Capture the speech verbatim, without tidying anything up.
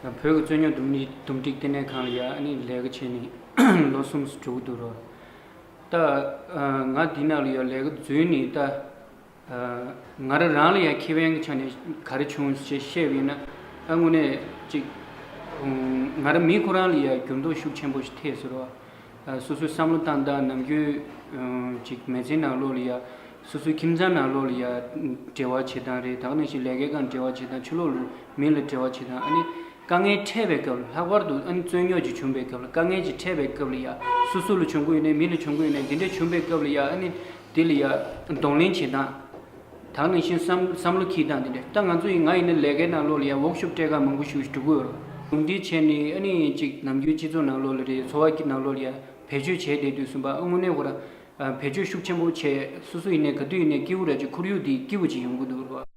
བོད་ཀྱི་རྩོད་རྙོག་འདུམ་འགྲིག་འདུམ་འགྲིག་ལྟེ་གནས་ཁང་ལ་ཡ་ཨ་ནི་ལས་ཀ་བྱས་ནས་ལོ་གསུམ་འགྲོ་གི་འདུག་རོ། ད་ང་འདི་ནང་ལ་ཡ་ལས་ཀ་འཛུལ་ནས་ད། ང་རང་རང་ལ་ཡང་ཁེ་ཕན་གྱི་ཆ་ནས་ག་རེ་བྱུང་ཞེས་བཤད་པ་ཡིན་ན། ཨ་དངོས་གནས་ཅིག་ང་རང་མི་ཁོ་རང་ལ་ཡང་འགྱུར་ལྡོག་ཤུགས་ཆེན་པོ་ཞིག་ཐེབས་ཟེར་བ། སོ་སོའི་བསམ་བློ་བཏང་སྟངས་ནམ་རྒྱུན་ཅིག་མི་ཚེའི་ནང་ལོགས་ལ་ཡང་སོ་སོའི་ཁྱིམ་ཚང་ནང་ལོགས་ལ་ཡང་འབྲེལ་བ་བྱེད་སྟངས་རེད། ད་ག་ནང་བཞིན་ལས་ཀའི་སྒང་འབྲེལ་བ་བྱེད་སྟངས། ཕྱི་ལོགས་ལ་མི་ལ་འབྲེལ་བ་བྱེད་སྟངས། ཨ་ནི་དཀའ་ངལ་འཕྲད་པའི་སྐབས་ལ། ལྷག་པར་དུ་ཨ་ནི་རྩོད་རྙོག་ཅིག་བྱུང་པའི་སྐབས་ལ། དཀའ་ངལ་ཅིག་འཕྲད་པའི་སྐབས་ལ་ཡང་སོ་སོ་ལ་བྱུང་གི་ཡོད་ནའི་མི་ལ་བྱུང་གི་ཡོད་ནའི་འདི་འདྲ་བྱུང་པའི་སྐབས་ལ་ཡང་ཨ་ནི་དེ་ལ་ཡང་གདོང་ལེན་བྱེད་སྟངས། ད་ག་ནང་བཞིན་བསམ་བསམ་བློ་འཁྱེར་སྟངས་འདི་འདྲ། ད་ང་ཚོ་ཡིན་ང་ཡིན་ན་ལས་ཀའི་ནང་ལོགས་ལ་ཡང་ཝོག་ཤོབ་སྤྲད་ག་མང་པོ་ཞིག་འགྲོ་གི་ཡོད་རེད། འདུམ་འགྲིག་བྱས་ནས་ཨ་ནི་ཅིག་ནམ་རྒྱུན་སྤྱི་ཚོགས་ནང་ལོགས་ལ་རེད། འཚོ་བ་གི་ནང་ལོགས་ལ་ཡང་བེད་སྤྱོད་བྱས་བསྡད་དུས་ཙམ་པ་ཨ་དངོས་གནས་ཁོ་རང་བེད་སྤྱོད་ཤུགས་ཆེན་པོ་བྱས། སོ་སོ་ཡིན་ནའི་ག་དུས་ཡིན་ནའི་སྐྱིད་པོ་ར་ཅིག་ཁོར་ཡུག་འདི་སྐྱིད་པོ་ཅིག་ཡོང་གི་འདུག་རེད་བ།